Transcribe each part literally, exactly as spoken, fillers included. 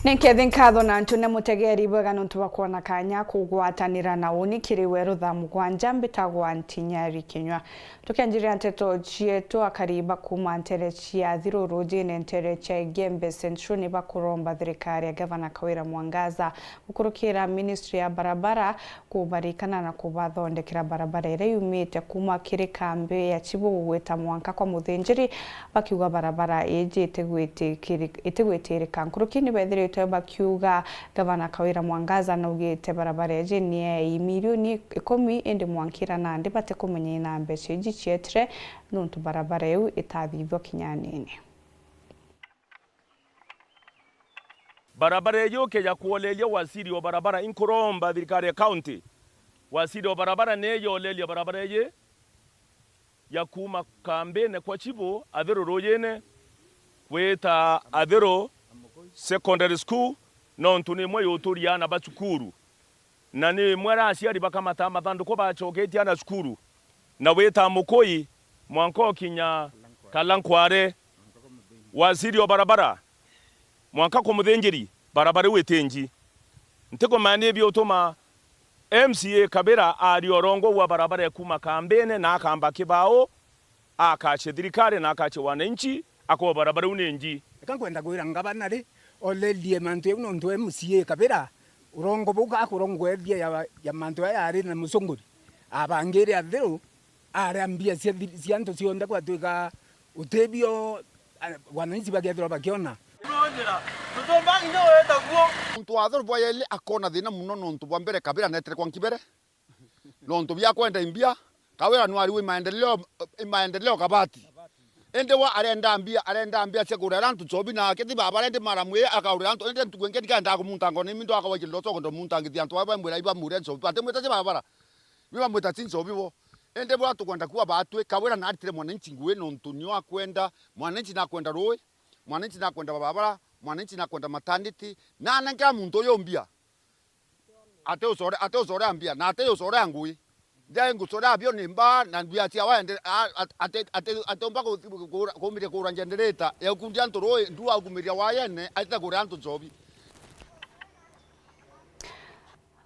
Ni nkethi nkatho na ntune mutegeri bwega nontu bwa kwona kanya kugwatanira na uni kiri weru thaa mugwanja. Mbitagwa Ntinyari Kinyua. Tukianjiria nteto cietu, akari ba kuuma ntere cia Thiru Rujine, ntere cia Igembe Central, ni bakuromba thirikari ya Gavana Kawira Mwangaza gukurukira ministry ya barabara kubarikana na kubathondekera barabara iria yumite kuuma kiri kambi ya Chibu gwita mwanka kwa Muthinjiri, bakiuga barabara iji itigwitikiri-, itigwitirika. Nkuruki ni bethiritwe bakiuga Gavana Kawira Mwangaza naugite barabara iji ni ya milioni ikumi, indi mwankira nandi batikumenya ina mbeca iji cietire, nontu barabara iu itathithwa kinya anini. Barabara iji ukija kwoleria waziri wa barabara, inkuromba thirikari ya county, waziri wa barabara ni yoleria barabara iji ya kuuma kambine kwa Chibu Athiru Rujine gwita Athiru Secondary School, nontu ni imwe yuturia aana ba cukuru, na ni imwe aria aciari bakamata mathanduku bacoketie aana cukuru, na wita Mukui mwanka ukinya Kalankware. Waziri wa barabara, mwanka ku Muthinjiri, barabara iu itinji. Ntikumenya ni biutuma M C A Kabira aria urongo wa barabara ya kuuma kambine na akamba kibao, akacie thirikari na akacie wananchi, akoa barabara iu ni nji. Eka nkwenda kwira ngavana ri, olerie mantu jau nontu M C A Kabira, urongo buu gakurongwethia ya, ya mantu aya ari na mucunguri, abangire Athiru, aria mbia cia thi-, cia antu cionthe gwatwika utebio, a, wananchi bagethirwa bakiona. Muntu wa Athiru bwa yeli akona thina muno nontu bwa mbere Kabira netire kwa Nkibere. Nontu bia kwenda imbia, Kawira nwariwe imaendeleo, imaendeleo kabati. Indi wa arenda mbia, arenda mbia cia kurera antu nchobi, na akithi baba arendi mara mwi akaurira antu, indi ntuku ingi ndikenda kumunta ngona imi ndo akawaikirira ucogo ndo munta ngithi antu baba bamwira iba mure nchobi, bati mwita cia barabara. Biba mwita ci nchobi bo. Indi bwa tukwenda kuwa batwi, Kawira naritire mwananchi ngui nontu nio akwenda, mwananchi nakwenda rui, mwananchi nakwenda barabara, mwananchi nakwenda maternity, na anenkera muntu uyu mbia. Ati ucore, ati ucore mbia, na ati ucore ngui. Ndia ngucore bio ni mbaa, na mbia cia waende, a, a, ati, ati, ati umba ku-, ku-, kumiria kura generator, ya ukundia antu rui, ndu aukumiria wayene, aite kuria antu nchobi.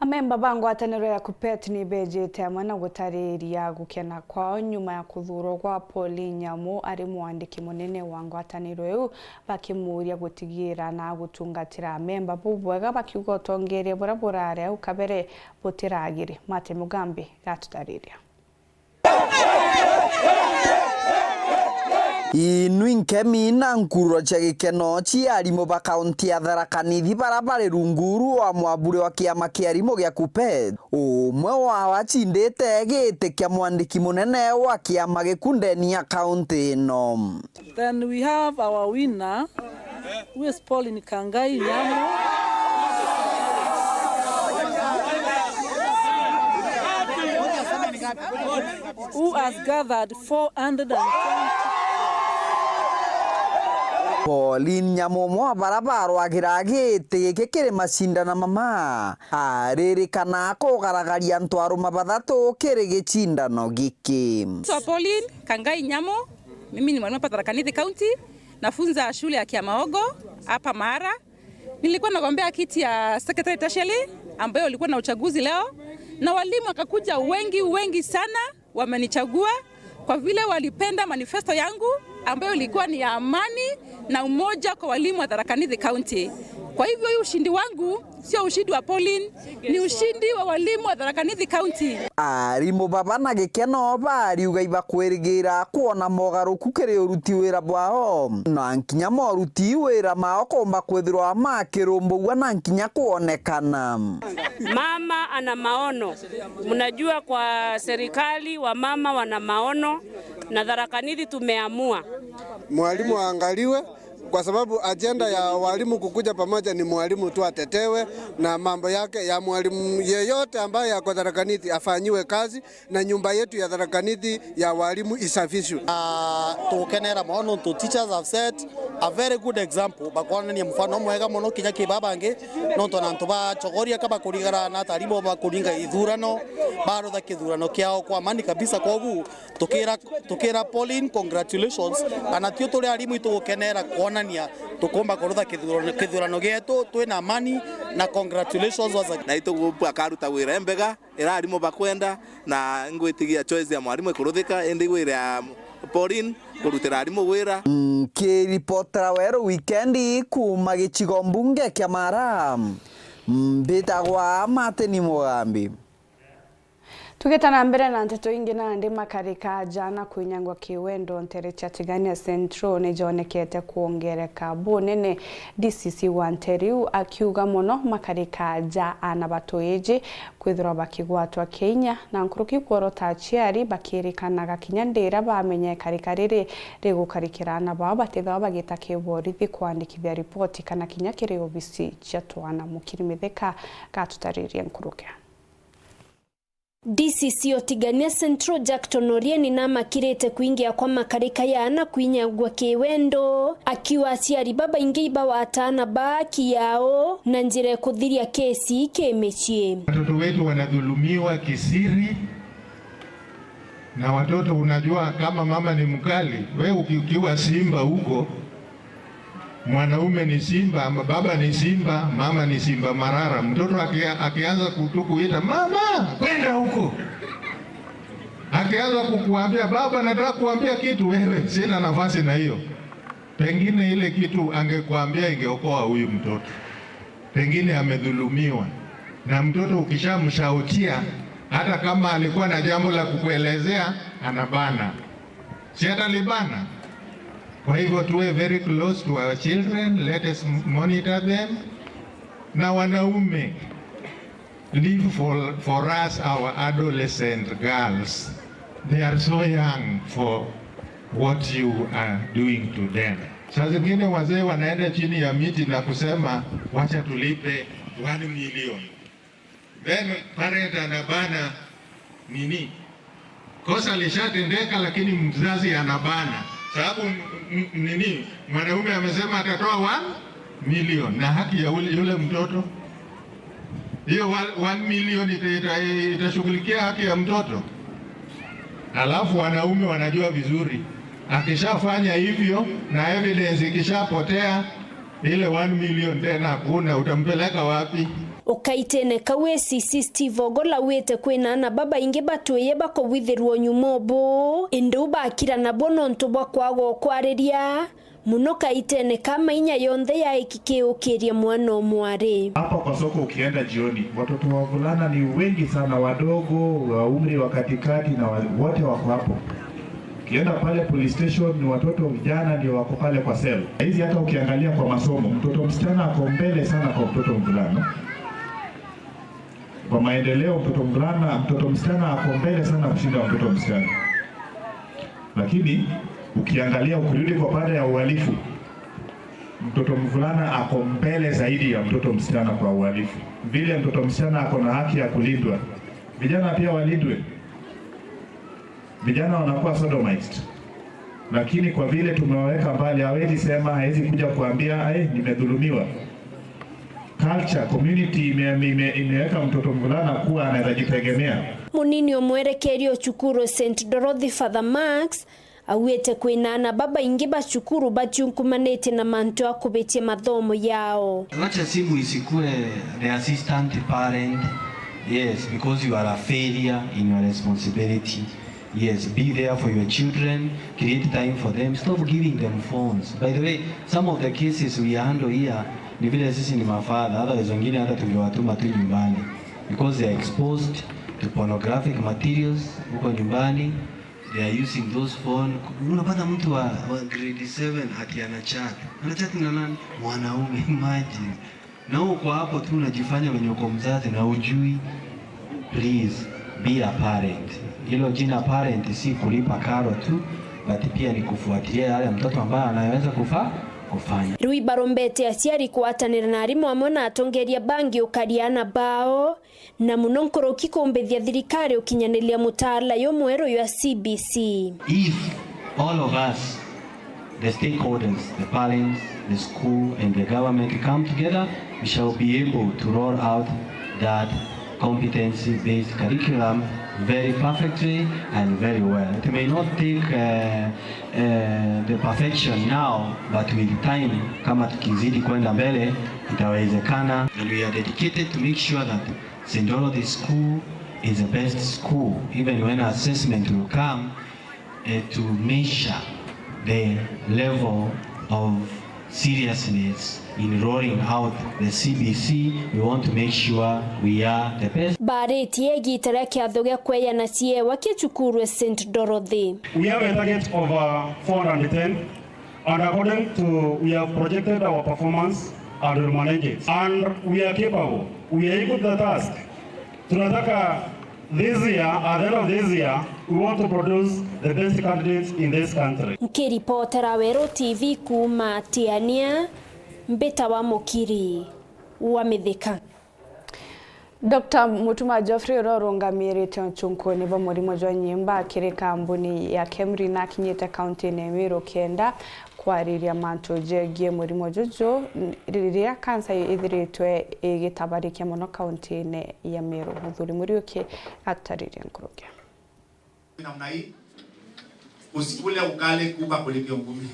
Amemba ba ngwataniro ya KUPPET ni bejite amwe na gutariria gukena kwao nyuma ya kuthuurwa gwa Pauline Nyamu ari mwandiki munene wa ngwataniro iu, bakimuuria gutigiira na gutungatira amemba bubwega, bakiuga utongeeria buria burari au kabere butiragiri. Martin Mugambi gatutariria. Inwi nkemi na nkururo cia gikeno cia arimu ba kaunti ya Tharaka Nithi bara bari rungu rwa mwaburi wa kiama kia arimu gia KUPPET, umwe wao acindite giti kia mwandiki munene wa kiama giku ndeni ya kaunti ino. Then we have our winner, who is Pauline Kangai Nyamo, who has gathered four hundred and twenty. Pauline Nyamo, umwe wa bara barwagira giti giki kiri macindano mama, aririkana kugaragaria antu aruma bathatu kiri gicindano giki. So Pauline Kangai Nyamo, mimi ni mwalimu hapa Tharaka Nithi County, nafunza shule ya Kiamaogo hapa Maara. Nilikuwa nagombea kiti ya secretary tertiary ambayo ulikuwa na uchaguzi leo, na walimu wakakuja wengi, wengi sana wamenichagua kwa vile walipenda manifesto yangu ambayo ilikuwa ni ya amani na umoja kwa walimu wa Tharaka Nithi County. Kwa hivyo hii ushindi wangu sio ushindi wa Pauline, ni ushindi wa walimu wa Tharaka Nithi County. Arimu baba na gikeno bariuga ibakwirigira kwona mogaruku kiri uruti wira bwao, na nkinya moruti wira mao komba kwithirwa makirumbugua na nkinya kwonekana. Mama ana maono. Mnajua kwa serikali wamama wana maono, na Tharaka Nithi tumeamua. Mwalimu aangaliwe. Kwa sababu ajenda ya walimu kukuja pamoja ni mwalimu tu atetewe, na mambo yake ya mwalimu yeyote ambaye yako Tharaka Nithi afanyiwe kazi, na nyumba yetu ya Tharaka Nithi ya walimu isafishwe. Ah, tukenera mono ntu teachers have said A very good example, bakwonania mfano mwega mono kinya ki babangi, nontu na antu ba Chogoria ka bakurigara na atarimu bakuringa ithurano, barutha kithurano kiao kwa amani kabisa. Kogu tukira, tukira Pauline, congratulations, kana tio turi arimu itugukenera kwonania tukumba kurutha kithurano, kithurano gietu twina amani, na congratulations once again. Na itugu akaruta wira embega. Ira arimu bakwenda, na ngwitigia choice ya mwarimu ikuruthika, indi igwire ya Pauline kurutira arimu wira. Nkiripotera Weru Wikendi kuuma gicigo mbunge kia Mara, mbitagwa Martin Mugambi. Tugita na mbere na nteto ingi, nandi makarika aja na kwinyangwa kiwendo ntere cia Tigania Central nijonekete kwongereka bunene. D C C wa ntere iu akiuga mono makarika aja ana batwiji kwithirwa bakigwatwa kinya na nkuruki kworota aciari bakirikanaga kinya ndira bamenya ikarika riri rigukarikira ana bao batithagwa bagita kiborithi kwandikithia ripoti kana kinya kiri obisi cia twana. Mukiri Mithika gatutaririe nkuruki. D C C o Tigania Central Jackton Orieni namakirite kwingia kwa makarika ya ana kwinyagua kiwendo, akiuga aciari babaingi ibawata ana ba haki yao na njira ikuthiria kesi kimicii. Watoto wetu wanadhulumiwa kisiri na watoto, unajua kama mama ni mkali, we uki-, ukiwa simba huko, mwanaume ni simba, ama baba ni simba, mama ni simba marara. Mtoto aki-, akianza kutu kuita, "Mama, kwenda huko." Akianza kukuambia, "Baba, nataka kuambia kitu," wewe, "Sina nafasi na hiyo." Pengine ile kitu angekuambia ingeokoa huyu mtoto. Pengine amedhulumiwa. Na mtoto ukishamshautia, hata kama alikuwa na jambo la kukuelezea, anabana. Si atalibana? Kwa hivyo tuwe very close to our children, let us monitor them. Na wanaume, leave for, for us our adolescent girls. They are so young for what you are doing to them. Saa zingine wazee wanaenda chini ya miti na kusema, "Wacha tulipe one million." Then parent anabana nini? Kosa lishatendeka, lakini mzazi anabana. Sababu m-, m-, nini? Mwanaume amesema atatoa one million na haki ya ule, yule mtoto. Hiyo wa-, one million ita-, ita-, itashughulikia haki ya mtoto? Alafu wanaume wanajua vizuri. Akishafanya hivyo na evidence ikishapotea, ile one million tena hakuna, utampeleka wapi? O kaitene kau, A C C Steve Ogola augite kwina ana babaingi batwiye bakugwithirwa unyumo buu, indi u bakira nabo nontu bwa kwaga ukwariria, muno kaitene ka mainya yonthe ya iki kiukiria mwana o mwari. Hapa kwa soko ukienda jioni, watoto wa wavulana ni wengi sana, wadogo, wa umri wa katikati na wa-, wote wako hapo. Ukienda pale police station, ni watoto vijana ndio wako pale kwa cell. Hizi hata ukiangalia kwa masomo, mtoto msichana ako mbele sana kwa mtoto mvulana. Kwa maendeleo, mtoto mvulana, mtoto msichana ako mbele sana kushinda mtoto msichana. Lakini ukiangalia, ukirudi kwa pande ya uhalifu, mtoto mvulana ako mbele zaidi ya mtoto msichana kwa uhalifu. Vile mtoto msichana ako na haki ya kulindwa, vijana pia walindwe. Vijana wanakuwa sodomized, lakini kwa vile tumewaweka mbali, hawezi sema, hawezi kuja kuambia, "Eh, nimedhulumiwa." Culture, community ime-, ime-, imeweka mtoto mvulana kuwa anaweza jitegemea. Munini o mwerekeria o cukuru Saint Dorothy, Father Max, augite kwina ana babaingi ba cukuru baciunkumanite na mantu a kubitia mathomo yao. Wacha simu isikue the assistant parent. Yes, because you are a failure in your responsibility. Yes, be there for your children, create time for them, stop giving them phones. By the way, some of the cases we handle here ni vile sisi ni mafadha, otherwise wengine hata tungewatuma tu nyumbani because they are exposed to pornographic materials huko nyumbani. They are using those phone. Unapata mtu wa, wa grade seven ati ana chat. Ana chat na nani? Mwanaume, imagine. Na uko hapo tu unajifanya mwenye uko mzazi na ujui. Please, be a parent. Hilo jina parent si kulipa karo tu, but pia ni kufuatilia yale mtoto ambaye anaweza kufa-, kufanya. Riu ibarombete aciari kwatanira na arimu amwe na atongeria bangi ukaria ana bao, na muno nkuruki kumbithia thirikari ukinyaniria mutaala jumweru jwa C B C. If all of us the stakeholders, the parents, the school, and the government come together, we shall be able to roll out that competency-based curriculum very perfectly and very well. It may not take, uh, uh, the perfection now, but with time, kama tukizidi kwenda mbele, itawezekana. And we are dedicated to make sure that Saint Dorothy School is the best school, even when assessment will come, eh, to measure the level of seriousness in rolling out the C B C. We want to make sure we are the best. Baaritie igiita ria kiatho gia kweyana ciewa kia cukuru e Saint Dorothy. We have a target of, uh, four hundred ten, and according to, we have projected our performance and will manage it. And we are capable. We are equal to the task. Tunataka this year, at the end of this year, we want to produce the best candidates in this country. Nkiripotera Weru T V kuuma Tiania, mbitawa Mukiri wa Mithika. Doctor Mutuma Geoffrey, uria urungamirite uchunkuni bwa murimo jwa nyimba kiri kambuni ya KEMRI, nakinyite kauntine ya Meru kenda kwariria mantu jegie murimo juju, n-, riria kansa ithiritwe igitabarikia mono kauntine ya Meru. Muthuri Muriuki atutaririe nkuruki. Namna hii, usikule ugali kuka kulivyo ngumi.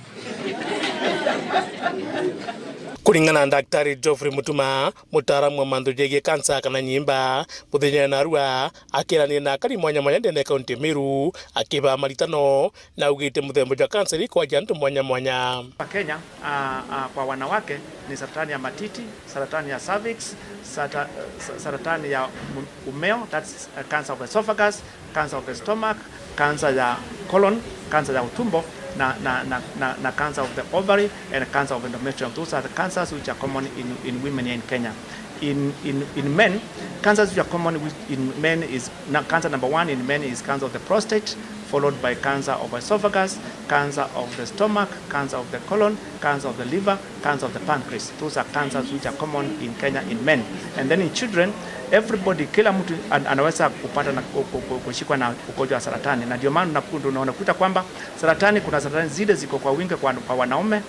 Kuringana na Daktari Geoffrey Mutuma, mutaaramu wa mantu jegie kansa kana nyimba, muthenya narua akirania na akari mwanya mwanya ndene ya kaunti ya Meru, akiba maritano na augite muthemba jwa kansa iri kwaja antu mwanya mwanya. Hapa Kenya, ah, ah, kwa wanawake ni saratani ya matiti, saratani ya cervix, sata-, sa-, saratani ya um-, umeo, that's, uh, cancer of esophagus, cancer of the stomach, cancer ya colon, cancer ya utumbo, na, na, na, na, na cancer of the ovary and cancer of endometrium. Those are the cancers which are common in, in women here in Kenya. In, in, in men, cancers which are common with, in men is, na, cancer number one in men is cancer of the prostate, followed by cancer of esophagus, cancer of the stomach, cancer of the colon, cancer of the liver, cancer of the pancreas. Those are cancers which are common in Kenya in men. And then in children, everybody, kila mtu an-, anaweza kupata na ku-, ku-, ku-, kushikwa na ugonjwa wa saratani. Na ndio maana unaku-, unakuta kwamba saratani, kuna saratani zile ziko kwa wingi kwa, kwa wanaume,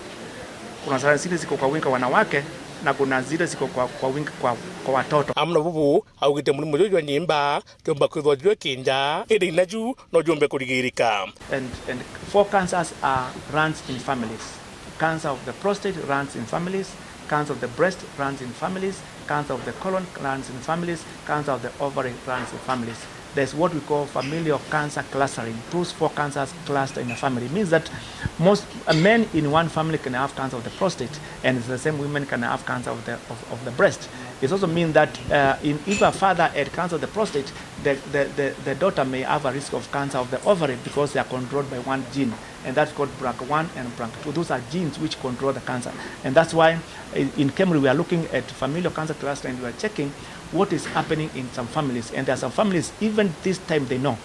kuna saratani zile ziko kwa wingi kwa wanawake, na kuna zile ziko kwa, kwa wingi kwa, kwa watoto. Amwe na bubu, augite murimo juju jwa nyimba jomba kwithwa jwi kinja, indi inaju no jombe kurigirika. And, and four cancers are, runs in families. Cancer of the prostate runs in families, cancer of the breast runs in families, cancer of the colon runs in families, cancer of the ovary runs in families. There's what we call familial cancer clustering. Those four cancers cluster in a family. It means that most, uh, men in one family can have cancer of the prostate, and the same women can have cancer of the, of, of the breast. It also means that, uh, in, if a father had cancer of the prostate, the, the, the, the daughter may have a risk of cancer of the ovary because they are controlled by one gene, and that's called BRCA one and BRCA two. Those are genes which control the cancer, and that's why in, in KEMRI we are looking at familial cancer cluster, and we are checking what is happening in some families. And there are some families, even this time they know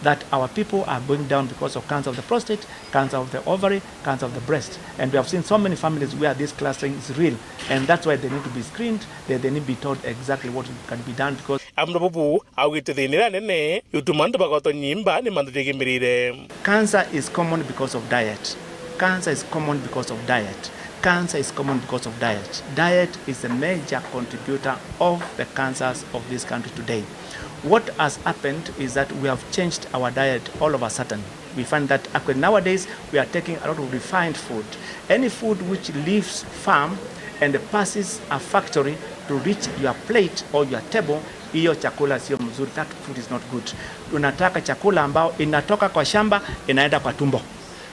that our people are going down because of cancer of the prostate, cancer of the ovary, cancer of the breast. And we have seen so many families where this clustering is real, and that's why they need to be screened, they, they need to be told exactly what can be done because Amwe na bubu, augite thina iria nene yutuma antu bagwatwa nyimba ni mantu jegie mirire. Cancer is common because of diet. Cancer is common because of diet. Cancer is common because of diet. Diet is a major contributor of the cancers of this country today. What has happened is that we have changed our diet all of a sudden. We find that actually nowadays we are taking a lot of refined food. Any food which leaves farm and passes a factory to reach your plate or your table, hiyo chakula sio mzuri. That food is not good. Tunataka chakula ambao inatoka kwa shamba, inaenda kwa tumbo.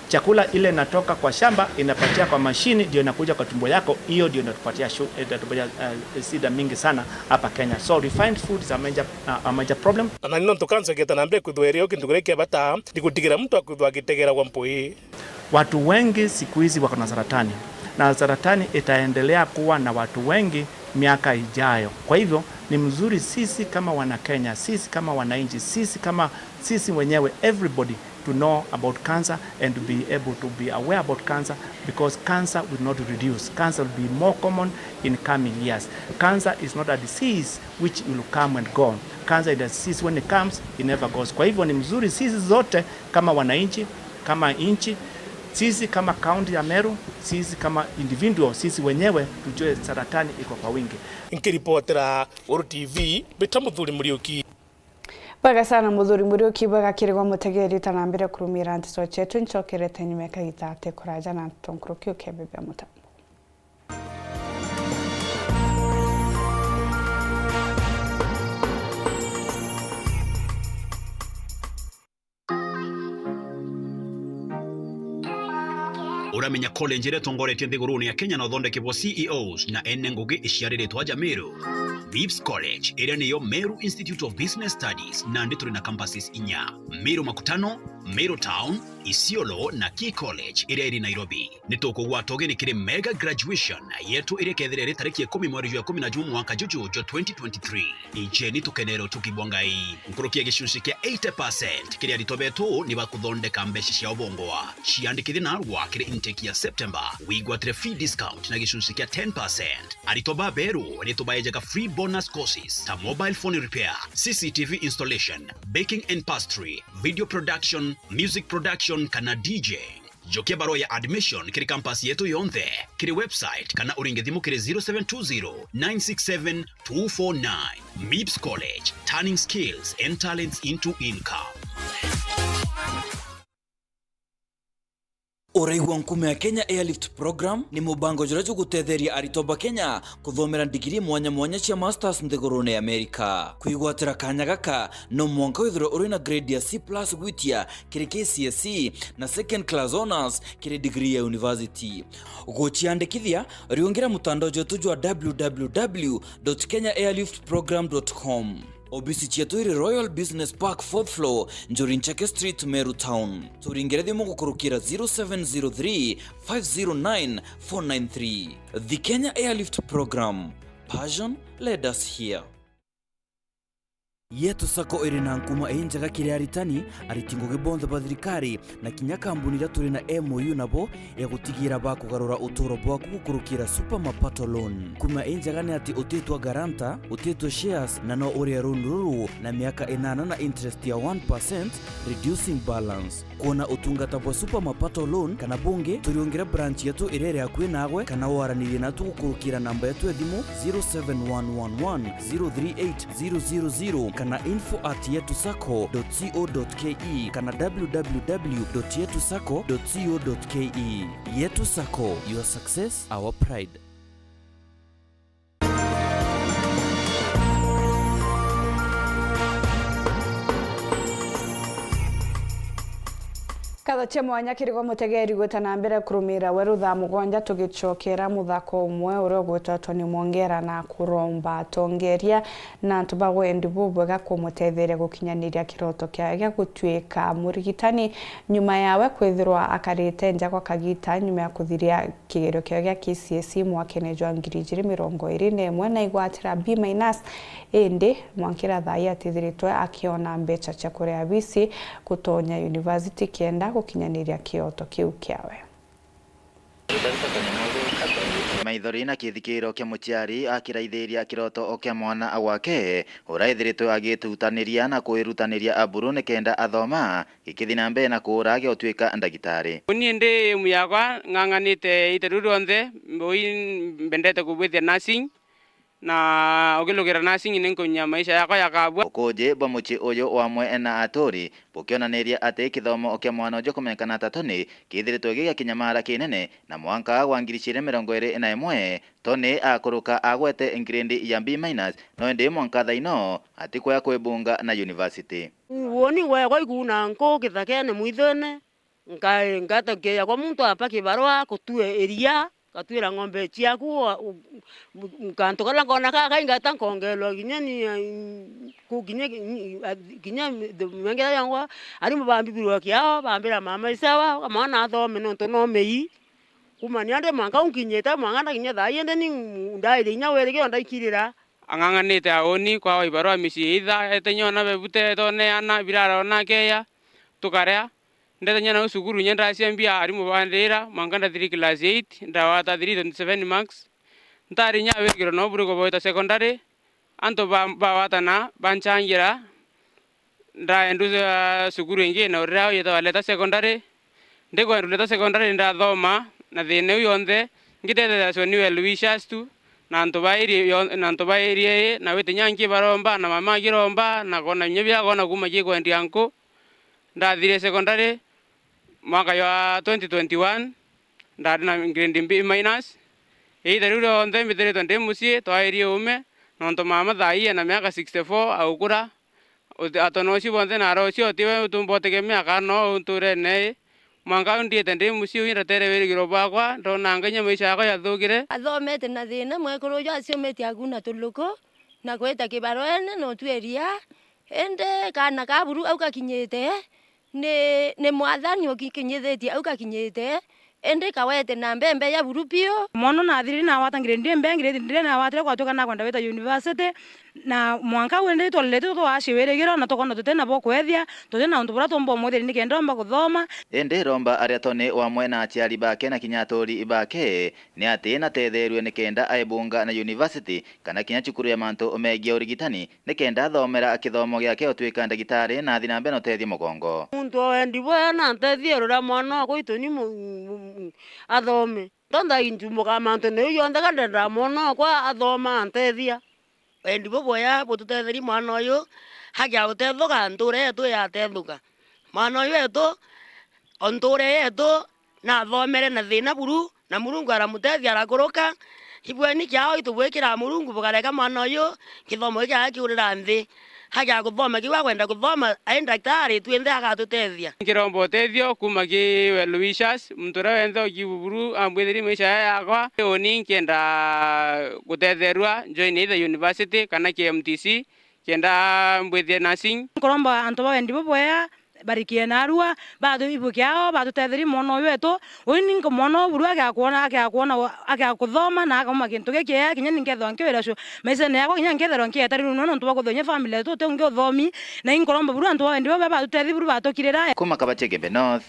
Chakula ile inatoka kwa shamba, inapatia kwa mashini, ndio inakuja kwa tumbo yako, hiyo ndio inatupatia shu-, inatupatia, eh, shida mingi sana hapa Kenya. So refined foods are major, uh, a major problem. Na ni nontu kansa igeta na mbere kwithwa iri o kintu kiria kia bata, ni gutigira muntu akwithwa agitegeragwa mpui. Watu wengi siku hizi wako na saratani, na saratani itaendelea kuwa na watu wengi miaka ijayo. Kwa hivyo, ni mzuri sisi kama Wanakenya, sisi kama wananchi, sisi kama, sisi wenyewe, everybody to know about cancer and to be able to be aware about cancer, because cancer will not reduce. Cancer will be more common in coming years. Cancer is not a disease which will come and go. Cancer is a disease, when it comes, it never goes. Kwa hivyo, ni mzuri sisi zote kama wananchi, kama nchi, Sisi kama kaunti ya Meru, sisi kama individual, sisi wenyewe tujue saratani iko kwa wingi. Nkiripotera Guru T V, mbita Muthuri Muriuki. Bwega sana Muthuri Muriuki, bwega kiri gwa mutegeri, ta na mbere kurumira nteto cietu, ncokerete nyuma ya kagita ati kuraja na nteto nkuruki ukebebia mutambo. Uramenya college iria itongoretie nthigurune ya Kenya na uthondeki bwa C E Os na ene ngugi iciariritwe aja Meru? Vips College, iria niyo Meru Institute of Business Studies, nandi turi na campuses inya: Meru Makutano, Meru Town, Isiolo na Key College iria iri Nairobi. Ni tukugwata ugeni kiri mega graduation yetu iria ikethira iri tariki ikumi mweri jwa ikumi na jumwe mwaka juju jwa twenty twenty-three. Ijeni tukenere utugi bwa Ngai. Nkuruki ya gicunci kia eighty percent kiri aritwa betu ni bakuthondeka mbeca cia ubongwa. Ciandikithie narua kiri intake ya September, wigwatire fee discount na gicunci kia ten percent. Aritwa baberu ni tubaejaga free bonus courses ta mobile phone repair, C C T V installation, baking and pastry, video production, music production kana D J. Jokia barua ya admission kiri campus yetu yonthe, kiri website kana uringe thimu kiri zero seven two zero, nine six seven, two four nine. Mips College, turning skills and talents into income. Uraigua nkuma ya Kenya Airlift Program ni mubango juria jugutetheria aritwa ba Kenya kuthomera ndigiri mwanya mwanya cia masters nthigurune ya Amerika. Kwigwatira kanya gaka, no mwanka withirwe uri na grade ya C plus gwitia kiri K C S E na second class honours kiri degree ya university. Guciandikithia, riungira mutandao jwetu jwa w w w dot kenya airlift program dot com. Obisi cietu iri Royal Business Park, fourth floor, Njuri Ncheke Street, Meru Town. Turingire thimu gukurukira zero seven zero three, five zero nine, four nine three. The Kenya Airlift Program. Passion led us here. Yetu Sacco iri na nkuma injega kiri aritani, ariti ngugi bonthe ba thirikari, na kinya kambuni iria turi na M O U nabo ya gutigira bakugarura uturo bwaku gukurukira Super Mapato Loan. Nkuma injega ni ati utitwa guarantor, utitwa shares, na no urie loan ruru na miaka inana na interest ya one percent, reducing balance. Kwona utungata bwa Super Mapato Loan kana bungi, turiungire branch yetu iria iri akui nagwe, kana waranirie natu gukurukira namba yetu ya thimu zero seven one one one zero three eight zero zero zero kana info at yetu sacco dot co dot ke kana w w w dot yetu sacco dot co dot ke. Yetu Sacco, your success, our pride. Nkatho cia mwanya kiri gwe mutegeri gwita na mbere kurumira weru thaa mugwanja, tugicokera muthako umwe uria ugwitetwo ni Mwongera na Kuromba. Atongeria na antu ba wendi bubwega kumutetheria gukinyaniria kiroto kiawe gia gutuika murigitani, nyuma yawe kwithirwa akarite nja gwa kagita nyuma ya kuthiria kigerio kiawe gia K C S E mwakene jwa ngiri ijiri mirongo iri na imwe na igwatira B minus, indi mwankira thaa ii atithiritwe akiona mbeca cia kuriha bisi gutonya university kenda gukinyaniria kioto kiu kiawe. Maithori na kithikiro kia muciari akiraithiria kiroto o kia mwana gwake, uraithiritwe agitutaniria na kwirutaniria aburu nikenda athoma, gikithii na mbere na kuura agia utuika ndagitari. Uni ndi aim yakwa, ng'ang'anite ita riu rionthe, ui mbendete kubwithia nursing, na ukilugira nursing ni nkunyia maisha yakwa yakabua. Ukuji bwa mucii uyu wamwe na aturi bukionaniria ati kithomo kia mwana uju kumenyekana ta Tony kithiritwe gigia kinyamara kinene, na mwanka wa ngiri ijiri mirongo iri na imwe, Tony akuruka agwete grade ya B minus, no indi mwanka thaino atikwea kwibunga na university. Woni wekwa ikuna nku kithakene mwithune, nka-, ngatakia kwa muntu apa kibarua kutue iria, ngatwira ng'ombe ciaku, wa-, u-, u-, kantu karia nkona kaka ingata nkongerwa kinya ni, ku-, kinya, kinya, kinya mengera yangwa, arimu bambibirwa kiao, bambira mama isawa, mwana athome nontu no mei. Kumania ndi mwanka unkinyite, mwanka ndakinya thaa ii, indi ni ndairie inya wiri kio ndaikirira. Ang'ang'anite auni kwa waibarwa micii itha, ete nyona bebute, tone ana, birara ona akeya, tukarea. Ndete nyona u cukuru, nye ndacia mbia, arimu bandira, mwanka nda three class eight, ndawata three twenty seven marks. Ntari nya wikiro no buri kubwita secondary, antu ba-, bawatana, banchangira, ndaendu, ah, cukuru ingi na urira yetagwa Leta Secondary, Ndi Kwenduleta Secondary ndathoma, na thiina iu yonthe, ngitethecwa ni well wishers tu, na antu ba area yo-, na antu ba area ii, na witi nya nkibaromba, na mama akiromba, na koona binya biakwa na kuuma kikwendia nku. Ndathire secondary mwaka jwa twenty twenty-one, ndari na grade B minus. Iita riu rionthe mbithiritwe ndi mucii, twairie uume, nontu mama thaa ii ena miaka sixty-four, aukura. Uti-, atonoci bonthe na arocio, tiwe utumba utegemea kana no unturene ii. Mwanka au ndiite ndi mucii, uu ndatere wirigiro bwakwa, ndonanga inya maisha yakwa jathukire. Athomete na thiina, mwekuru uju aciumitie akuna tuluku, na gwita kibaruene na utwia iria. Indi kaana ka buru au gakinyite, ni, ni Mwathani ukikinyithitie au gakinyite, indi kawete na mbembe ya buru biu. Mwana nathirire nagwata grade mbere, grade mbere nagwatire gwatuika nakwenda gwita university, na mwanka au indi twarerete twaci wirigiro na tukoona tutina bwa kwethia, tutina untu buria tuumba umwithia nikenda omba kuthoma. Indi romba aria toni wamwe na aciari bake na kinya aturi bake ni ati natetheerue nikenda aibunga na university kana kinya cukuru ya mantu megie urigitani, nikenda athomera kithomo giake utwika ndagitari na athi na mbere na utethia mugongo. Muntu o wendi bwea na ntethie ruria mwana wakwa ituni mu-, mu-, mu-, athome. Tontu injumbuka mantu niu jonthe ka ndendaa mwana wakwa athoma antethia. Wendi bubwea bututetherie mwana uyu agia gutethuka, ntuura yetu iyatethuka. Mwana uyu wetu, o ntuura yetu, nathomere na thiina buru, na Murungu aramutethia arakuruka. Ibweni kiao itubwikiraa Murungu bukareka mwana uyu kithomo giki kiawe kiurira nthi. Agia kuthoma kiu akwenda kuthoma, ai ndagitari, twinthe agatutethia. Nkiromba utethio kuuma ki well wishers, muntu uria wenthe ukiubu buru ambwithirie maisha yaya yakwa. Uni nkienda gutetherua, join either university kana K M T C, kenda mbwithie nursing. Nkuromba antu ba wendi bubwea barikie narua, batu ibu kiao, batutetherie mwana uyu wetu. Uyu ni nk-, mwana uyu buru agakwona, agakwona, agakuthoma na akauma kintu gikiega, kinya ni nkethirwa nkiwira cu-, maisene yakwa, kinya nkethirwa nkieta riu, nontu bwa kuthonyia family yetu, uti ungi uthomi, na inkuromba buru antu ba wendi bubwea batutetherie buru batukirira. Kuma Kabache Gembe North,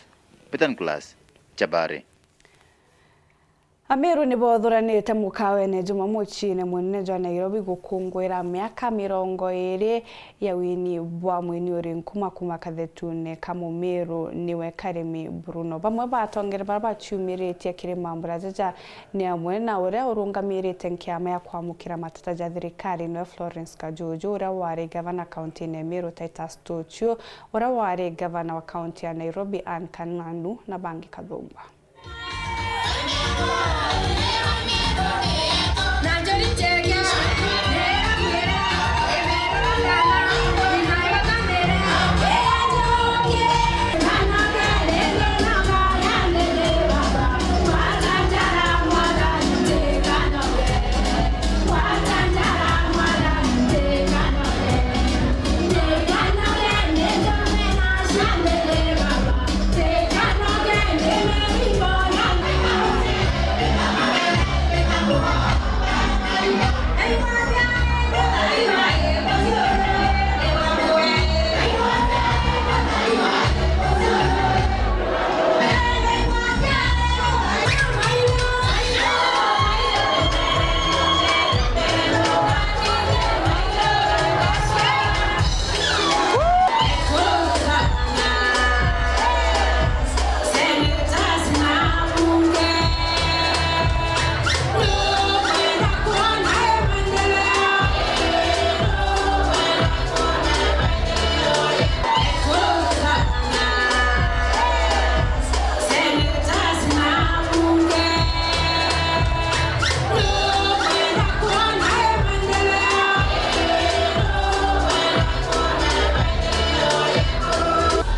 Peter Nicholas, Chabari. Ameru ni boothuranite mukawene jumwe muciine munene jwa Nairobi gukunguira miaka mirongo iiri ya wini bwa mwini uri nkuma kuma kathetune ka Mumeru niwe Karimi Bruno. Bamwe ba atongeri baria baciumiritie kiri mambura jaja ni amwe na uria urungamirite nkiama ya kwamukira mateta ja thirikari niwe Florence Kajuju, uria wari gavana kauntine ya Meru Titus Tuchio, uria wari gavana wa kaunti ya Nairobi Anne Kananu na bangi kathumba.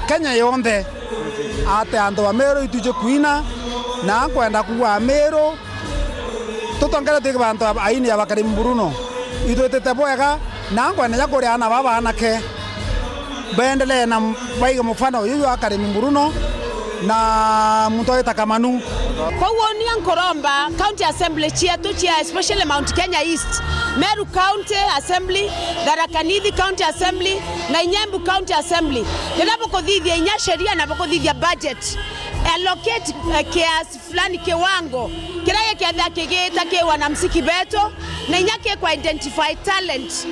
Kenya yonthe, ati antu ba Meru itwiji kwina, na nkwenda kuuga Ameru, tutongeretue ki bantu ba aini ya ba Karimi Bruno. Itwitite bwega, na nkwenda ja kuria aana baa baanake beendelee na baige mufano uyu jwa Karimi Bruno na muntu wita Kamanu. Koguo uuni nkuromba County Assembly cietu cia, especially Mount Kenya East, Meru County Assembly, Tharaka Nithi County Assembly, na Inyembu County Assembly, riria bukuthithia inya sheria na bukuthithia budget, allocate, eh, kiasi fulani kiwango kiria gikethia kigita ki wanamuziki betu, na inya ki ku identify talent,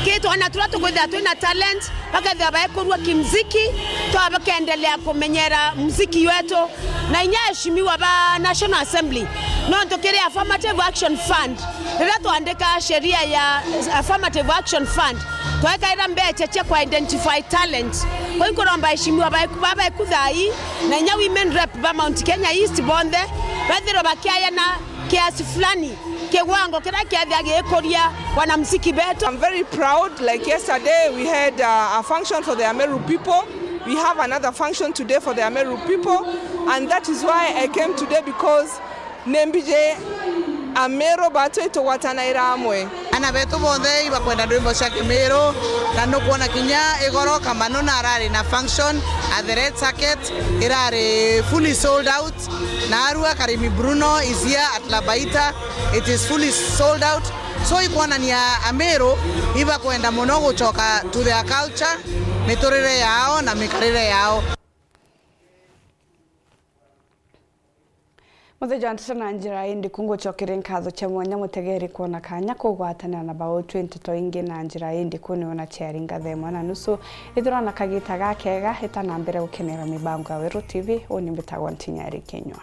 ki twana turia tukwithia twina talent, bakethia baekurua kimuziki, twa bakaendelea kumenyera muziki wetu, na inya aheshimiwa ba National Assembly, nontu kiri Affirmative Action Fund, riria twandika sheria ya Affirmative Action Fund, twekaira mbecha cia ku identify talent. Kuu nkuromba aheshimiwa baeku, babeku thaa ii, na inya women rep ba Mount Kenya East bonthe, bethirwe bakiayana kiasi fulani, kiwango kiria kiethia gikuria wanamuziki betu. I'm very proud. Like yesterday, we had, uh, a function for the Ameru people. We have another function today for the Ameru people, and that is why I came today, because ni mbiji Ameru batu itugwatanaira amwe. Ana betu bonthe ibakwenda ndwimbo cia Kimiru, na nukwona kinya igoro Kamano na arari na function at the Red Circuit, irari fully sold out, na arua Karimi Bruno is here at Labaita, it is fully sold out. So ikwonania Ameru ibakwenda muno gucoka to their culture, miturire yao na mikarire yao. Muthenya wa nteto na njira indiku ngucokeria nkatho cia mwanya mutegeri kwona kanya kugwatanira na bautu nteto ingi na njira indiku ni ona ciari ngatha imwe na nusu. Ithirwa na kagita gakega, ita na mbere gukenera mibango ya Weru T V. Uni mbitagwa Ntinyari Kinyua.